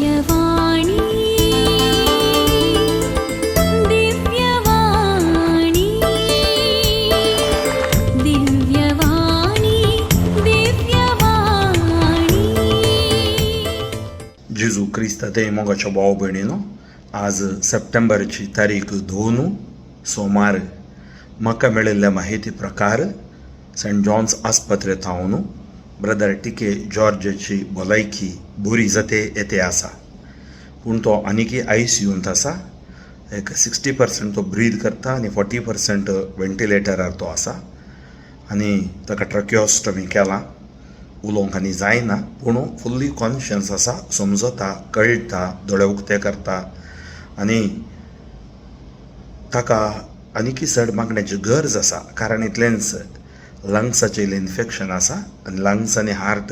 ದಿವ್ಯವಾಣಿ, ದಿವ್ಯವಾಣಿ, ದಿವ್ಯವಾಣಿ, ದಿವ್ಯವಾಣಿ. जेजू क्रिस्त ते मोगाच्या भाव भयणीनो, आज सप्टेंबरची तारीख 2, सोमार. म्हाका मेळिल्ल्या माहिती प्रकार सेंट जॉन्स आस्पत्रेंत हांव ब्रदर टी के जॉर्जाची भलायकी बरी जाते येते आसा, पूण तो आनीकय आयसीयूंत आसा. एक 60% तो ब्रीद करता आनी 40% वेंटिलेटरार तो आसा आनी ताका ट्रक्योस्टमी केलां. उलोवंक आनी जायना, पूण फुल्ली कॉन्शियस आसा, समजता, कळटा, दोळे उक्ते करता आनी ताका आनीकय चड मागण्याची गरज आसा. कारण इतलेंच, लंग्साचें इल्लें इन्फेक्शन आसा आनी लंग्स आनी हार्ट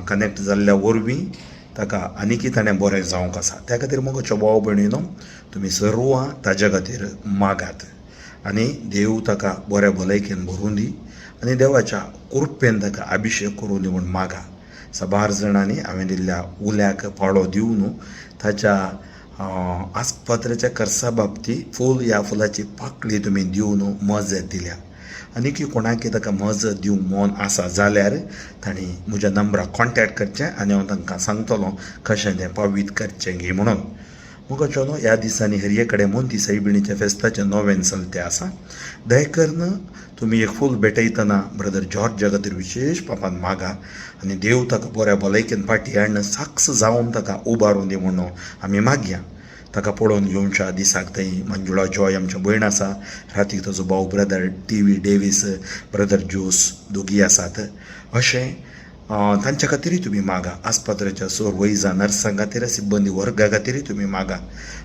कनेक्ट जाल्ल्या वरवीं ताका आनीकय ताणें बरें जावंक आसा. त्या खातीर मोगाच्या भाव भयणीनो, तुमी सर्वां ताज्या खातीर मागात आनी देव ताका बऱ्या भलायकेन भरूं दी आनी देवाच्या कृपेन ताका अभिशेक करूं दी म्हूण मागा. साबार जाणांनी हांवें दिल्ल्या उल्याक पाळो दिवन ताच्या आस्पत्रेच्या खर्चा बाबतींत फूल ह्या फुलाची पाकळी तुमी दिवन मजत दिल्या. आनीकय कोणाकय ताका मजत दिवंक मन आसा जाल्यार तांणी म्हज्या नंबराक कॉन्टेक्ट करचें आनी हांव तांकां सांगतलो कशें तें पावीत करचें गी म्हणून. मोगाचो, ह्या दिसांनी हरये कडेन मोंती सायबिणीच्या फेस्ताचें नोवेन चलतें आसा. दया करून तुमी एक फूल भेटयतना ब्रदर जॉर्जा खातीर विशेश पापान मागा आनी देव ताका बऱ्या भलायकेन फाटी हाडून साक्ष जावन ताका उबारून दी म्हणून आमी मागया. ताका पळोवन घेवच्या दिसाक थंय मंजुळा जॉय आमच्या भयण आसा, रातीक ताजो भाव brother T V Davis, brother Jose दोगीय आसात. अशें तांच्या खातीरूय तुमी मागा. आस्पत्रेच्या सोर वैजा नर्सां खातीर, सिब्बंदी वर्गा खातीरूय तुमी मागा.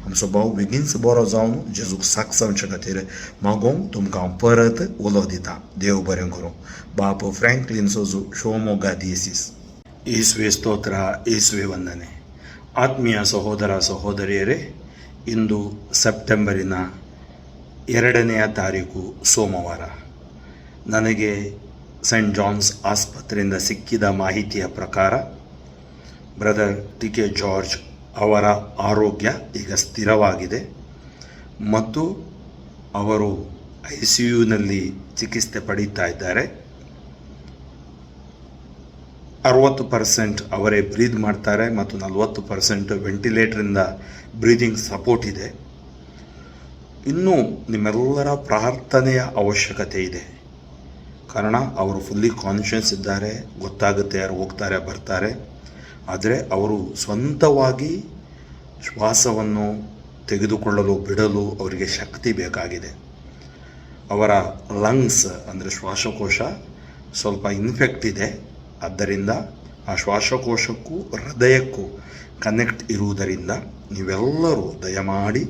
आमचो भाव बेगीनच बरो जावन जेजूक साक्ष जावचे खातीर मागोवंक तुमकां हांव परत उलो दितां. देव बरें करूं. बाप फ्रँकलीन सोजू, शिवमोग्गा दियेसीस. ಯೇಸುವೆ ಸ್ತೋತ್ರ, ಯೇಸುವೆ ವಂದನೆ. ಆತ್ಮೀಯ ಸಹೋದರ ಸಹೋದರಿಯರೇ, ಇಂದು ಸೆಪ್ಟೆಂಬರಿನ 2ನೆಯ ತಾರೀಕು, ಸೋಮವಾರ. ನನಗೆ ಸೆಂಟ್ ಜಾನ್ಸ್ ಆಸ್ಪತ್ರೆಯಿಂದ ಸಿಕ್ಕಿದ ಮಾಹಿತಿಯ ಪ್ರಕಾರ ಬ್ರದರ್ ಟಿ ಕೆ ಜಾರ್ಜ್ ಅವರ ಆರೋಗ್ಯ ಈಗ ಸ್ಥಿರವಾಗಿದೆ ಮತ್ತು ಅವರು ಐಸಿಯುನಲ್ಲಿ ಚಿಕಿತ್ಸೆ ಪಡೀತಾ ಇದ್ದಾರೆ. 60% ಅವರೇ ಬ್ರೀದ್ ಮಾಡ್ತಾರೆ ಮತ್ತು 40% ವೆಂಟಿಲೇಟ್ರಿಂದ ಬ್ರೀದಿಂಗ್ ಸಪೋರ್ಟ್ ಇದೆ. ಇನ್ನೂ ನಿಮ್ಮೆಲ್ಲರ ಪ್ರಾರ್ಥನೆಯ ಅವಶ್ಯಕತೆ ಇದೆ. ಕಾರಣ ಅವರು ಫುಲ್ಲಿ ಕಾನ್ಷಿಯಸ್ ಇದ್ದಾರೆ, ಗೊತ್ತಾಗುತ್ತೆ, ಯಾರು ಹೋಗ್ತಾರೆ ಬರ್ತಾರೆ. ಆದರೆ ಅವರು ಸ್ವಂತವಾಗಿ ಶ್ವಾಸವನ್ನು ತೆಗೆದುಕೊಳ್ಳಲು ಬಿಡಲು ಅವರಿಗೆ ಶಕ್ತಿ ಬೇಕಾಗಿದೆ. ಅವರ ಲಂಗ್ಸ್, ಅಂದರೆ ಶ್ವಾಸಕೋಶ ಸ್ವಲ್ಪ ಇನ್ಫೆಕ್ಟ್ ಇದೆ. ಆದ್ದರಿಂದ ಆ ಶ್ವಾಸಕೋಶಕ್ಕೂ ಹೃದಯಕ್ಕೂ ಕನೆಕ್ಟ್ ಇರುವುದರಿಂದ ನೀವೆಲ್ಲರೂ ದಯಮಾಡಿ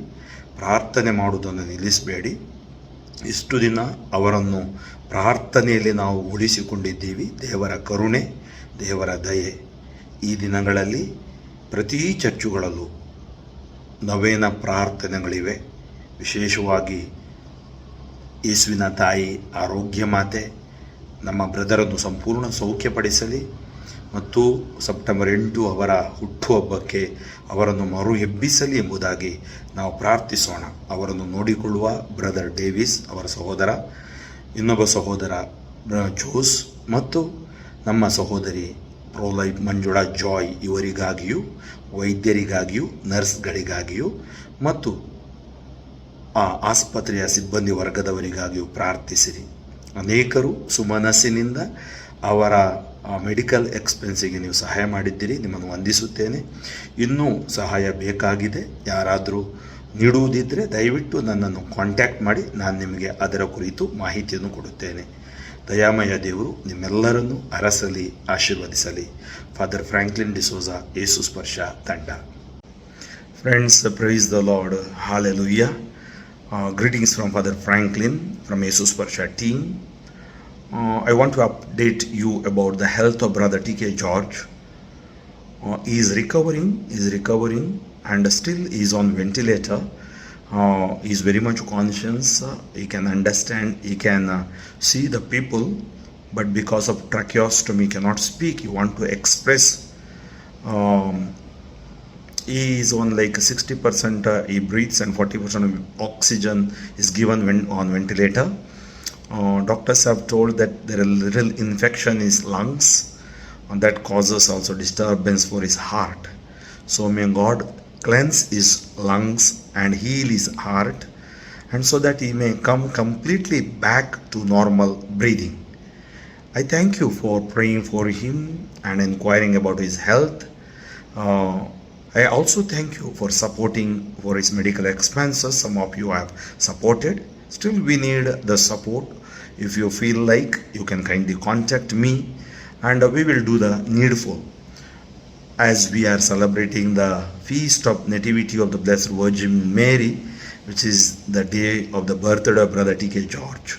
ಪ್ರಾರ್ಥನೆ ಮಾಡುವುದನ್ನು ನಿಲ್ಲಿಸಬೇಡಿ. ಇಷ್ಟು ದಿನ ಅವರನ್ನು ಪ್ರಾರ್ಥನೆಯಲ್ಲಿ ನಾವು ಉಳಿಸಿಕೊಂಡಿದ್ದೀವಿ. ದೇವರ ಕರುಣೆ, ದೇವರ ದಯೆ. ಈ ದಿನಗಳಲ್ಲಿ ಪ್ರತಿ ಚರ್ಚುಗಳಲ್ಲೂ ನವೇನ ಪ್ರಾರ್ಥನೆಗಳಿವೆ. ವಿಶೇಷವಾಗಿ ಯೇಸುವಿನ ತಾಯಿ ಆರೋಗ್ಯ ಮಾತೆ ನಮ್ಮ ಬ್ರದರನ್ನು ಸಂಪೂರ್ಣ ಸೌಖ್ಯಪಡಿಸಲಿ ಮತ್ತು ಸೆಪ್ಟೆಂಬರ್ 8 ಅವರ ಹುಟ್ಟುಹಬ್ಬಕ್ಕೆ ಅವರನ್ನು ಮರು ಎಬ್ಬಿಸಲಿ ಎಂಬುದಾಗಿ ನಾವು ಪ್ರಾರ್ಥಿಸೋಣ. ಅವರನ್ನು ನೋಡಿಕೊಳ್ಳುವ ಬ್ರದರ್ ಡೇವಿಸ್, ಅವರ ಸಹೋದರ, ಇನ್ನೊಬ್ಬ ಸಹೋದರ ಜೋಸ್ ಮತ್ತು ನಮ್ಮ ಸಹೋದರಿ ಪ್ರೋಲೈಫ್ ಮಂಜುಳಾ ಜಾಯ್ ಇವರಿಗಾಗಿಯೂ, ವೈದ್ಯರಿಗಾಗಿಯೂ, ನರ್ಸ್ಗಳಿಗಾಗಿಯೂ ಮತ್ತು ಆ ಆಸ್ಪತ್ರೆಯ ಸಿಬ್ಬಂದಿ ವರ್ಗದವರಿಗಾಗಿಯೂ ಪ್ರಾರ್ಥಿಸಿರಿ. ಅನೇಕರು ಸುಮನಸ್ಸಿನಿಂದ ಅವರ ಮೆಡಿಕಲ್ ಎಕ್ಸ್ಪೆನ್ಸಿಗೆ ನೀವು ಸಹಾಯ ಮಾಡಿದ್ದೀರಿ. ನಿಮ್ಮನ್ನು ವಂದಿಸುತ್ತೇನೆ. ಇನ್ನೂ ಸಹಾಯ ಬೇಕಾಗಿದೆ. ಯಾರಾದರೂ ನೀಡುವುದಿದ್ದರೆ ದಯವಿಟ್ಟು ನನ್ನನ್ನು ಕಾಂಟ್ಯಾಕ್ಟ್ ಮಾಡಿ. ನಾನು ನಿಮಗೆ ಅದರ ಕುರಿತು ಮಾಹಿತಿಯನ್ನು ಕೊಡುತ್ತೇನೆ. ದಯಾಮಯ ದೇವರು ನಿಮ್ಮೆಲ್ಲರನ್ನು ಅರಸಲಿ, ಆಶೀರ್ವದಿಸಲಿ. ಫಾದರ್ ಫ್ರಾಂಕ್ಲಿನ್ ಡಿಸೋಜಾ, ಏಸು ಸ್ಪರ್ಶ ತಂಡ. Friends, praise the Lord. Hallelujah. Greetings from Father Franklin from Yesu Sparsha team. I want to update you about the health of Brother T.K. George. He is recovering, and still is on ventilator. He is very much conscious. He can understand, he can see the people, but because of tracheostomy, he cannot speak. He want to express He is on like 60% he breathes and 40% oxygen is given when on ventilator. Doctors have told that there is a little infection in his lungs, and that causes also disturbance for his heart. So may God cleanse his lungs and heal his heart, and so that he may come completely back to normal breathing. I thank you for praying for him and inquiring about his health. I also thank you for supporting for his medical expenses. Some of you have supported. Still, we need the support. If you feel like, you can kindly contact me and we will do the needful. As we are celebrating the feast of Nativity of the Blessed Virgin Mary, which is the day of the birthday of Brother T.K. George.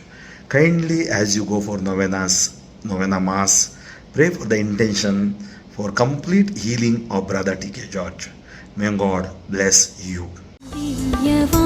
Kindly, as you go for novenas, novena mass, pray for the intention for complete healing of Brother T.K. George. May God bless you. Divyavani.